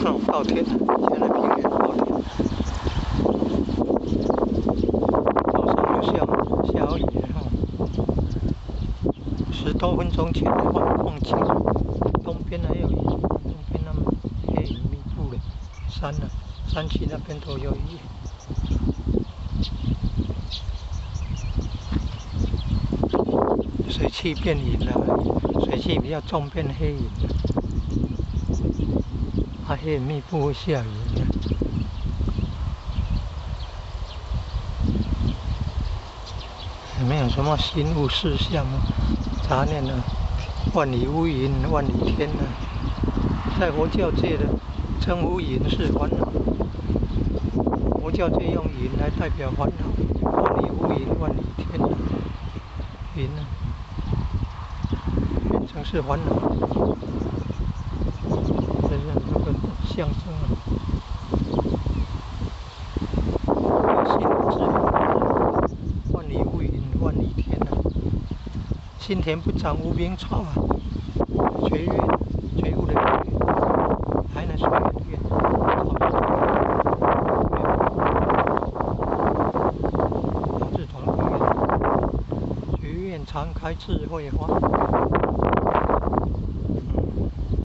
透天啊，現在平原透天。早上就下下雨了哈，10多分鐘前放放晴，東邊還有雨，東邊那麼黑雲密布的山啊，山區那邊都有雨。水汽變雲了，水汽比較重變黑雲了。啊，黑雲密布會下雨。也沒有什麼心無事相啊，雜念啊，萬里無雲萬里天啊，在佛教界的稱呼雲是煩惱，佛教界用雲來代表煩惱，萬里無雲萬里天啊，雲啊，變成是煩惱，這是這個象徵啊。心自萬里無雲萬里天啊，心田不長無名草啊，覺願覺悟的覺，還能隨緣的願，草字同個願，覺願常開智慧花。